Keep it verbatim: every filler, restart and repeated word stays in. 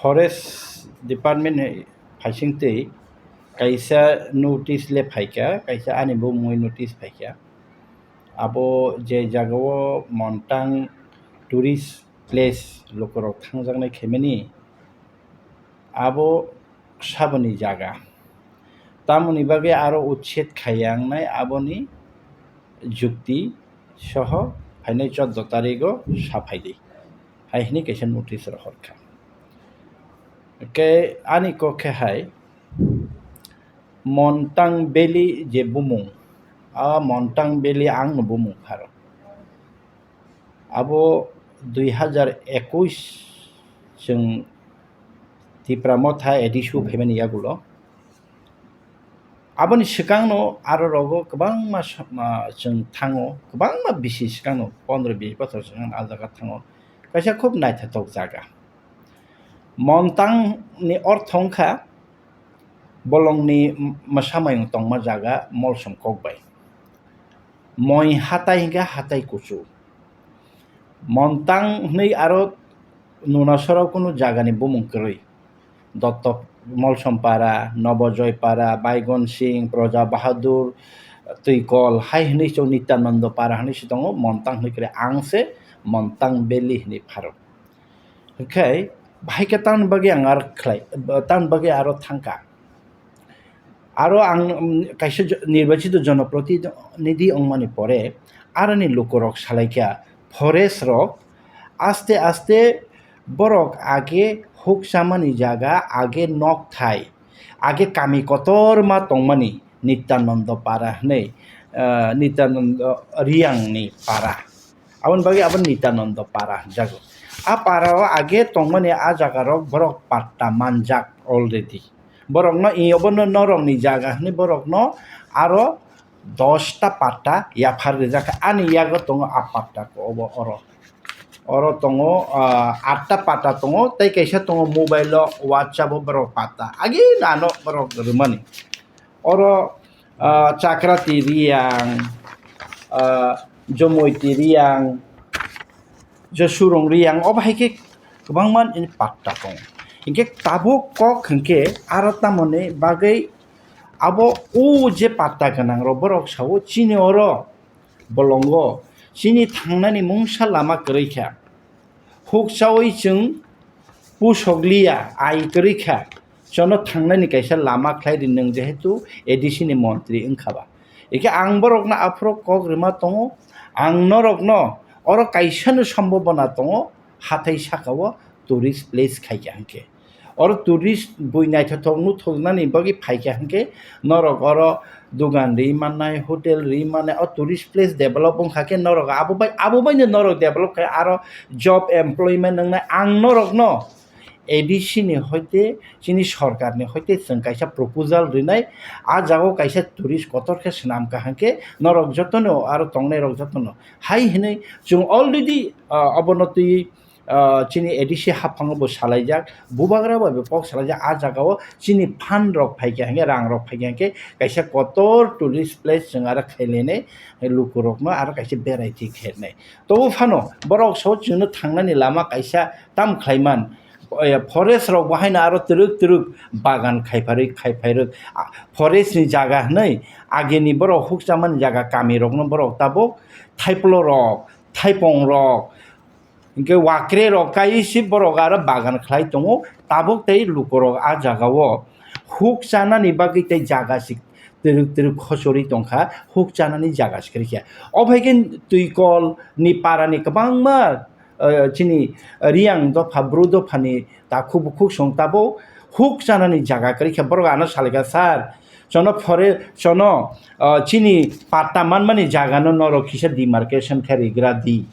Forest Department ni phaisingtwi kaisa notice le phaikha, kaisa ani bumungwi notice phaikha. Abo je jagao Montang tourist place lukurok thangjaknai khaimani, abo saboni jaga. Tamoni bagwi aro uchet khaiya wngnai aboni jukti soho phainai choddo tarigo saphaidi, hai hwnwi kaisa notice rohorkha. Hwnkhe ani kok khe hai Montang Valley je bumung, a Montang Valley angno bumung pharo. Abo dui hazar ekush chwng Tipra Motha A D C o phaimani yagulo. Aboni swkangno aro rogo kwbangma sa-, ma, chwng thango, kwbangma bisi swkangno, pondro bis bochor swkang a jaga thango. Kaisa khub naithothok jaga. Montang ni ortho wngkha bolongni mwsamayung tongma jaga molsom kokbai. Moi hatai hwnkhe hatai kuchuk. Montang hwnwi aro nunasora kunu jagani bumung kwrwi. Dotto Molsompara, Nobojoypara, Baigon Singh, Proja Bahadur, Twikol, hai hwnwi se Nityanando Para hwnwi se tongo, Montang hwnwi kwrwi. Ang se Montang Valley hwnwi pharo. Hwnkhe bahai khe tamni bagwi ang aro khlai, tamni bagwi aro thangkha. Aro ang, um, kaisa jo-, nirbachito jonoprotinidhi wngmani pore aroni lukurok salaikha, forest rok aste aste borok age huk chamani jaga, age nokthai, age kami kotorma tongmani Nityanando Para hwnwi, ah, Nityanando Riyangni para. Aboni bagwi abo Nityanando Para hwnjago. A para o age tongmani a jaga rok borok patta manjak already. Borokno i obono norokni jaga hwnwi borokno aro dosta patta yaphar rijak kha. Ani yago tongo a patta ko obo oro. Oro tongo, ah, atta patta tongo, tei kaisa tongo mobile o, WhatsApp o borok patta. Agi nano borok rwmani. Oro, ah, Chakrati Riyang, ah, Jomoiti Riyang, Josurung Riyang, obo hai khe kwbangma ni patta tongo. Hinkhe tabuk kok hinkhe aro tamoni bagwi abo o je patta gwnang rok borok sao chini oro bolongo chini thangnani mungsa lama kwrwi kha. Huk chaui chwng pusok liya, ai kwrwi kha. Chono thangnani kaisa lama khlai ri nwng, jehetu A D C ni montri wngkha ba. Eke ang borokno aphuru kok rwma tongo, ang norokno oro kaisano sombobona tongo, hathai saka o tourist place khai kha hwnkhe. Oro tourist bui naithothok nuthoknani bagwi phaikha hwnkhe norok oro dogan ri mannai, hotel ri mannai, o tourist place develop wngkha khe norok abo bai, abo baino norok develop khai aro job employment wngnai. Ang norokno A D C ni hoite chini sorkarni hoite chwng kaisa proposal rinai, a jagao kaisa tourist kotor khe swnam kha hwnkhe norok jotono aro tongnairok jotono hai hwnwi chwng already, ah, obono twi ah, chini A D C haphango bo salaijak, bubagra bai bo kok salaijak, a jagao chini fund rok phaikha hwnkhe, rang rok phaikha hwnkhe, kaisa kotor tourist place chwng aro khailainai, lukurokno aro kaisa beraithai khairnai. Tobo phano borok so chwngno thangnani lama kaisa tam khlaiman, eh, forest rok bo haino aro twrwk twrwk bagan khaiphari-, khaiphairwk, ah, forest ni jaga hwnwi agini borok huk chamani jaga kami rokno borok tabuk thaiplo rok, thaipong rok, hinkhe wakre rok kai si borok aro bagan khlai tongo, tabuk tei lukurok a jagao huk chanani bagwi tei jaga si twrwk twrwk khochorwi tongkha, huk chanani jaga si kwrwikha. O phaikhe Twikol ni para ni kwbangma, eh, chini Riyang dopha, Bru dophani takhuk bukhuk song tabuk huk chanani jaga kwrwikha, borok ano salaikha, "Sir, chono phore, chono, ah, chini patta manmani jagano norok kisa demarcation khe rigra di."